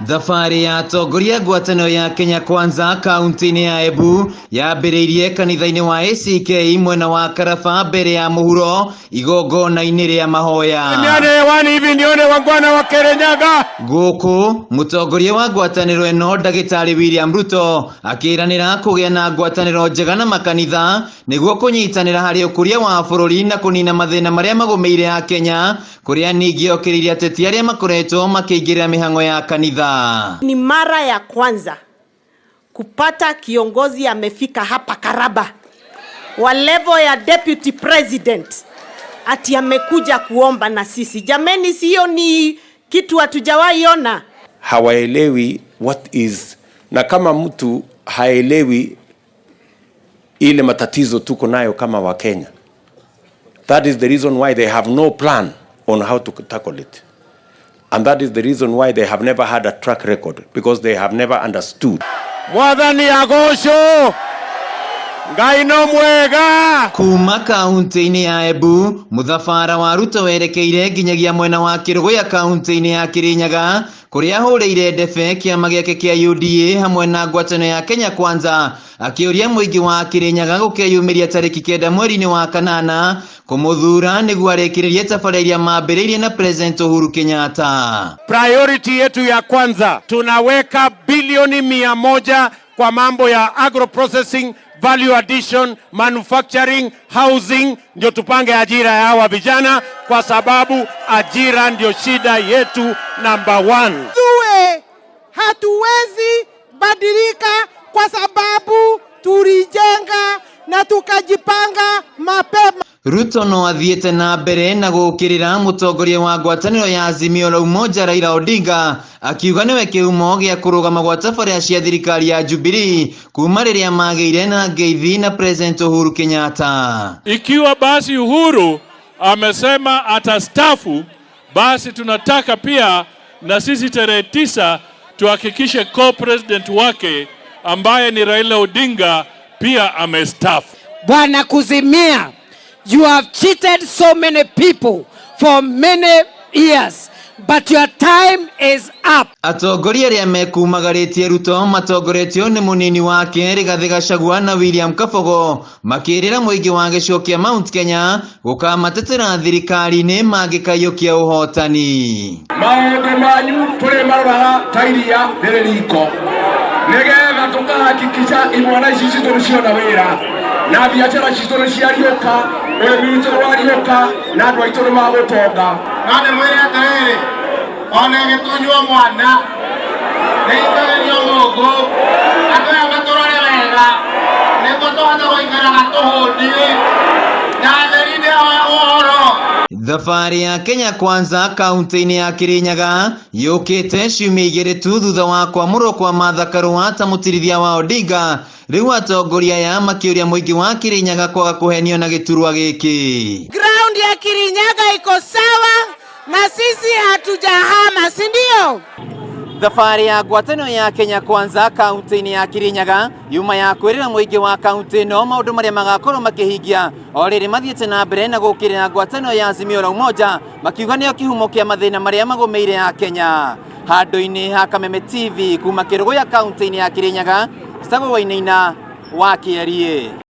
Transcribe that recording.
Thabarĩ ya atongoria a ngwatanĩro ya Kenya Kwanza kaunti-inĩ ya Embu yambĩrĩirie kanitha-inĩ wa ACK mwena wa Karaba mbere ya mũhuro igongona-inĩ rĩa mahoya. Nione hewani hivi nione wangwana wa Kirinyaga. Gũkũ mũtongoria wa ngwatanĩro ĩno ndagĩtarĩ William Ruto akĩranĩra kũgĩa na ngwatanĩro njega na makanitha nĩguo kũnyitanĩra harĩ ũkũria wa bũrũri na kũnina mathĩna marĩa magũmĩire Akenya, kũrĩa ningĩ okĩrĩire ateti arĩa makoretwo makĩingĩrĩra mĩhang'o ya kanitha. Ni mara ya kwanza kupata kiongozi amefika hapa Karaba wa level ya deputy president, ati amekuja kuomba na sisi. Jameni, sio ni kitu hatujawahi ona. Hawaelewi what is, na kama mtu haelewi ile matatizo tuko nayo kama Wakenya, that is the reason why they have no plan on how to tackle it. And that is the reason why they have never had a track record, because they have never understood. Mwathani agocwo, Ngai no mwega. Kuma kaunti-inĩ ya Embu, mũthabara wa Ruto werekeire nginyagia mwena wa Kĩrũgũya kaunti-inĩ ya Kĩrĩnyaga kũrĩa ahũrĩire ndebe kĩama gĩake kĩa UDA hamwe na ngwatanĩro ya Kenya Kwanza, akĩũria mũingĩ wa Kĩrĩnyaga gũkeyumĩria tarĩki 9 mweri-inĩ wa kanana kũmũthura nĩguo arĩkĩrĩrie tabarĩra iria mambĩrĩirie na President Uhuru Kenyatta. Priority yetu ya kwanza, tunaweka bilioni 100 kwa mambo ya agro processing, value addition, manufacturing, housing, ndio tupange ajira ya hawa vijana, kwa sababu ajira ndio shida yetu number one. Tuwe hatuwezi badilika kwa sababu tulijenga na tukajipanga mapema. Ruto no athiĩte na mbere na gũũkĩrĩra mũtongoria wa ngwatanĩro ya Azimio la Umoja Raila Odinga, akiuga nĩwe kĩhumo gĩa kũrũgama gwa tabarĩra cia thirikari ya Jubilee kuma rĩrĩa magĩire na ngeithi na President Uhuru Kenyatta. Ikiwa basi Uhuru amesema atastaafu, basi tunataka pia na sisi tarehe 9 tuhakikishe co-president wake ambaye ni Raila Odinga pia amestaafu. Bwana Kuzimia, you have cheated so many people for many years, but your time is up. Atongoria arĩa mekumagarĩtie Ruto matongoretio nĩ mũnini wake Rigathĩ Gachagua na William Kabogo makĩrĩra mũingĩ wa gĩcigo kĩa Mount Kenya gũkamatetera thirikari-inĩ mangĩkaiyũkia ũhotani. Maũndũ manyu tũrĩmaroraga ta iria rĩrĩ riko, nĩgetha tũkahakikisha imwana ici citũ nĩ ciona wĩra na biacara citũ nĩ ciariũka, ũrĩmi witũ nĩ wariũka na andũ aitũ nĩ magũtonga. No ndĩmwĩre atĩrĩrĩ, ona ĩgĩtunywo mwana nĩitagĩrio mũngũ, andũ aya matũrore wega nĩguo tũhote gũikaraga tũhũniĩ na theri nĩhoya ũhoro. Thabarĩ ya Kenya Kwanza kaunti-inĩ ya Kirinyaga yũkĩte ciumia 2 tu thutha wa kwamũrwo kwa Martha Karua ta mũtirithia wa Odinga. Rĩu atongoria aya makĩũria mũingĩ wa Kirinyaga kwaga kũhenio na gĩturwa gĩkĩ. Ground ya Kirinyaga iko sawa na sisi hatujahama, si ndio? Thabarĩ ya ngwatanĩro ya Kenya Kwanza kaunti-inĩ ya Kirinyaga yuma ya kwĩrĩra mũingĩ wa kaunti ĩno maũndũ marĩa magakorwo makĩhingia o rĩrĩ mathiĩte na mbere na gũũkĩrĩra ngwatanĩro ya Azimio la Umoja makiuga nĩo kĩhumo kĩa mathĩna marĩa magũmĩire a Kenya. Handũ-inĩ ha Kameme TV kuma Kĩrũgũya kaunti-inĩ ya Kirinyaga, Njĩtagwo Wainaina wa Kĩeriĩ.